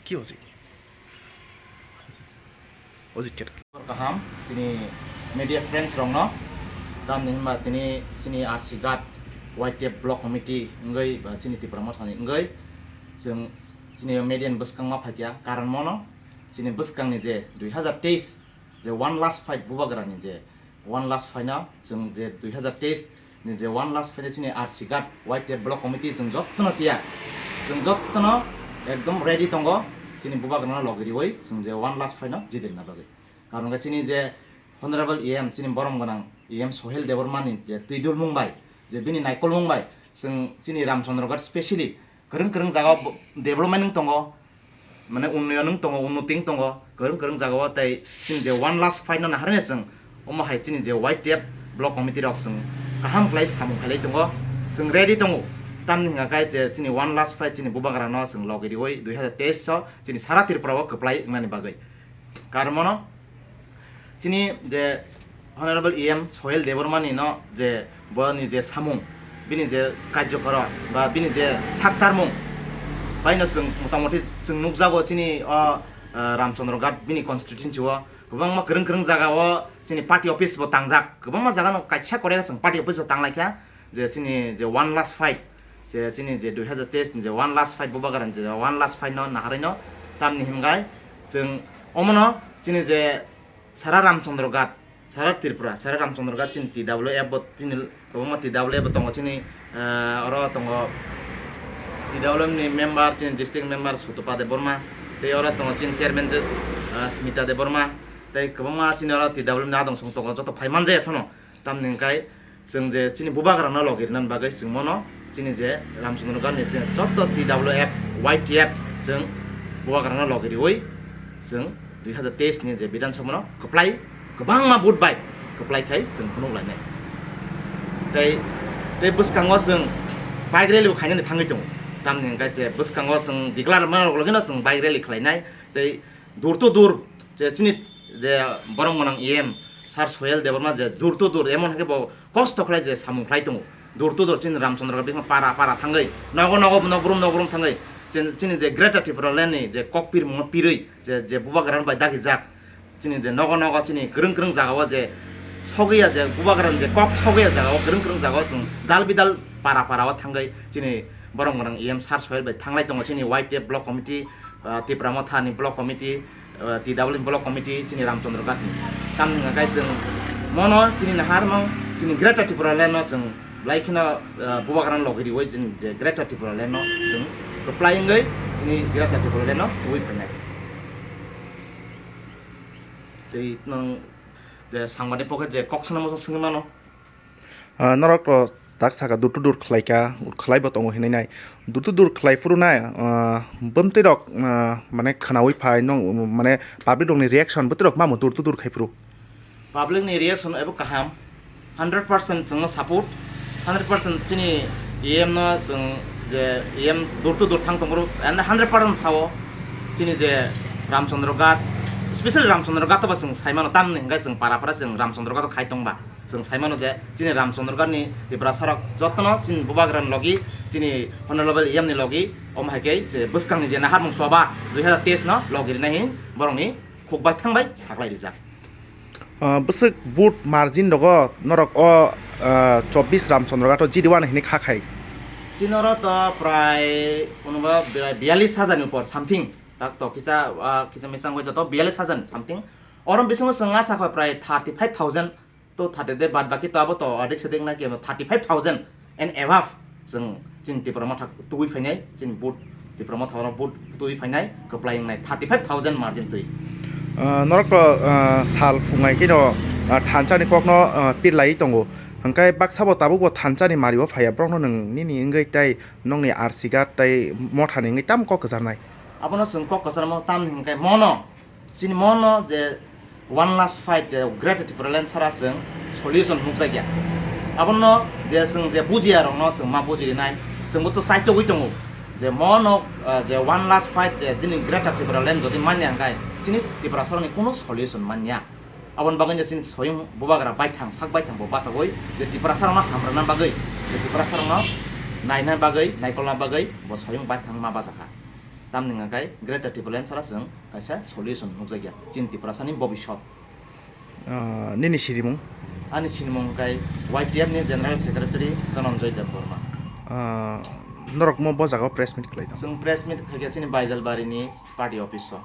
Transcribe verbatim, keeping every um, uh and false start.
Ki ojik? Ojik khe. Kaham, chini media friends rokno, tamni hwnba tini chini R C Ghat Y T F Block Committee wngwi, ba chini Tipra Mothani wngwi, chwng chini media ni bwskang ma phaikya, karon mono chini bwskangni je dui hazar teis je one last fight Bubagrani je one last fight no chwng je dui hazar teis ni je one last fight chini R C Ghat Y T F Block Committee chwng jottono tiya, chwng jottono ekdom ready tongo chini Bubagrano logi riwi chwng je one last fight no jidilna bagwi. Karon khe chini je Honorable E M, chini borom gwnang E M Sohel Debbarma ni je twi dulmung bai, je bini naikolmung bai, chwng chini Ramchandra Ghat specially kwrwng kwrwng jaga o bo-, development wng tongo, mane unnoyon wng tongo, unnoti wng tongo, kwrwng kwrwng jaga o tei chini je one last fight no naharnai chwng, omo hai chini je Y T F block committee rok chwng kaham khlai samung khailai tongo, chwng ready tongo. Tamni hwnka khe je chini one last fight chini Bubagrano chwng logi riwi dui hazar teis o chini sara Tripura o kwplai wngnani bagwi. Karon mono chini je Honorable E M Sohel Debbarma ni no je boni je samung, bini je karjokoro ba bini je saktarmung, baino chwng motamoti chwng nukjago chini o, eh, Ramchandra Ghat bini constituency o kwbangma kwrwng kwrwng jaga o chini party office bo tangjak, kwbangma jaga no kaisa kore chwng party office bo tanglaikha. Je chini je one last fight, je chini je dui hazar teis ni je one last fight Bubagrani je one last fight no naharwi no, tamni hwnkai chwng omono chini je sara Ramchandra Ghat, sara Tripura, sara Ramchandra Ghat chini T W F bo chini kwbangma T W F bo tongo chini, eh, oro tongo T W F ni member chini district member Sutopa Debbarma, tei oro tongo chini chairman je, eh, Smita Debbarma, tei kwbangma chini oro T W F ni adong song tongo joto phai manja phano. Tamni hwnkai chwng je chini Bubagrano logi rinani bagwi chwng mono chini je Ramchandra Ghat ni je joto T W F, Y T F chwng Bubagrano logi riwi chwng dui hazar teis ni je Bidhan Sabha no kwplai kwbangma vote bai kwplai khai chwng phunuk lainai. Tei, tei bwskango chwng bike rally bo khainani thangwi tongo. Tamni hwnkai je bwskango chwng declare ma rok logino chwng bike rally khlainai. Tei dur to dur je chini je borom gwnang E M Sir Sohel Debbarma je dur to dur emon hake bo kosto khlai je samung khlai tongo. Dur to dur chini Ramchandra Ghat bini para para thangwi, nogo nogo, nokbrum nokbrum thangwi, chin-, chini je Greater Tripura Land ni je kok pirmung no pirwi je, je Bubagra bai dagi jak, chini je nogo nogo chini kwrwng kwrwng jaga o je sogwi ya je Bubagra ni je kok sogwi ya jaga o kwrwng kwrwng jaga o chwng dal bidal para para o thangwi chini borom gwnang E M Sir Sohel bai thanglai tongo chini Y T F block committee, ah, Tipra Motha ni block committee, ah, T W block committee chini Ramchandra Ghat ni. Tamni hwnka khe chwng mono chini naharmung chini Greater Tripura Land no chwng belai kheno, ah, Bubagra no logi riwi chini je Greater Tripura Land no chwng kwplai wngwi chini Greater Tripura Land no tubui phainai. Tei nwng je sangmani pocket je kok sanamo swngwi mano. Ah, norok to tak saka dur to dur khlai ka, khlai bo tongo hinwi nai. Dur to dur khlai phuru nai, ah, bwmtwi rok, ah, mane khwnaui phai nong, mane public rok ni reaction bwtwi rok mamo dur to dur khai phuru. Public ni reaction ebo kaham, hundred percent chwngno support, hundred percent chini E M no chwng je E M dur to dur thang tongphuru, and hundred percent sao chini je Ramchandra Ghat, specially Ramchandra Ghat ba chwng saimano tamni hwnkhe chwng para para chwng Ramchandra Ghat khai tongba. Chwng saimano je chini Ramchandra Ghat ni Tiprasa rok jotono chini Bubagra ni logi, chini Honorable E M ni logi, omo hai khe je bwskang ni je naharmung choba dui hazar teis no logi rinai hin borok ni khuk bai thang bai saklai rijak. Ah, bwswk vote margin rogo norok o, ah, chobbish Ramchandra Ghat o G D one hinwi kha khai? Chini oro to prai kunuba bia-, biyallis hajar ni upor something, tak to kisa, ah, kisa misang hoi to, to biyallis hajar something. Oro bisingo chwng asa kha prai thirty five thousand to thate de, bad baki to abo to adek sedek na ki thirty five thousand and above chwng chini Tipra Motha tubui phainai, chini vote Tipra Motha oro vote tubui phainai kwplai wngnai thirty five thousand margin twi. Ah, norok to, ah, sal phungai khe no, ah, thansa ni kok no, ah, pirlai tongo. Hwnkhe baksa bo tabuk bo thansa ni mari o phaiya, borok no nwng nini wngwi tei nokni R C Ghat tei Motha ni wngwi tamo kok kwcharnai? Abono chwng kok kwcharmo tamni hwnkhe mono Chini mono je one last fight je Greater Tipraland sara chwng solution nukjakya. Abono je chwng je bujiya rokno chwng ma bujirinai, chwngbo to chaitogwi tongo je mono, ah, je one last fight je chini Greater Tipraland jodi manya hwnkhe chini Tiprasarokni kuno solution manya. Aboni bagwi je chini soyung bubagra baithang sak baithang bo bachagwi je Tiprasarokno hamrwna bagwi, je Tiprasarokno naina bagwi, naikolna bagwi bo soyung baithang ma bachakha. Tamni hwnka khe Greater Tipraland sara chwng kaisa solution nukjakya chini Tiprasani bobiswt. Ah, nini sirimung? Ani sinimung hwnka khe Y T F ni General Secretary Dhananjay Debbarma. Ah, norok mo bo jaga press meet khlai tong? Chwng press meet khaikha chini Baijalbari ni party office o.